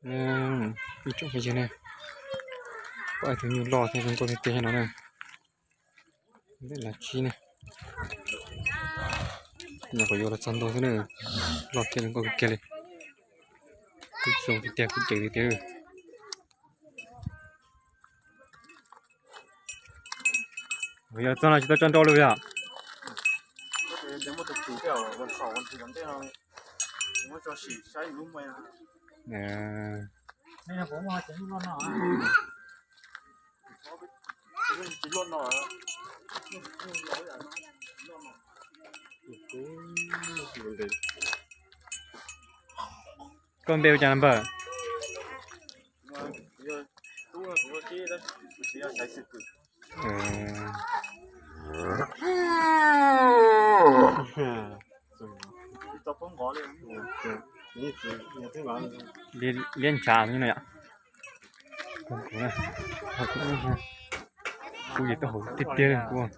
Ib tsoom phooj ywg na, pom tus nyuj loj thiab zoo nkauj tiag tiag no na. Ntawm los tsib na. Nyuam qhuav yuav los txog ntua xwb na, loj kiag zoo nkauj kawg kiag li. Kub zoo tiag tiag, kub ceev tiag tiag. Yog txog no tsis tau tso nrau li yom? Koj npe ua cas na npawg? Liab ntshav no yom. Kuv yog tau hauv tiag tiag kuv.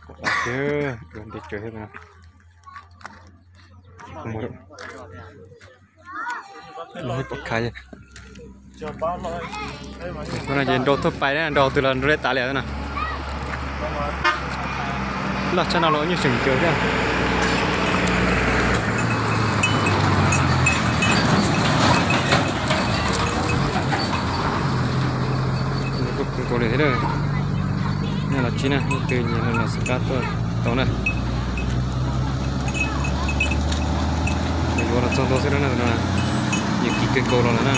Kom dab tiag, dua nte tsawv thiab no. Pom khav. Hnub no ces nrau thauj pais na, nrau twg los nrau deb tas li na. Loj tshaj no los nyuj seem cawv thiab. Kuj kub nkaus li thiab. Nej los tsib na, leej twg nyiam no los subscribe tuaj tau na. Yuav los txog ntua xwb na, nyiam kis kawg nkaus los lawm na.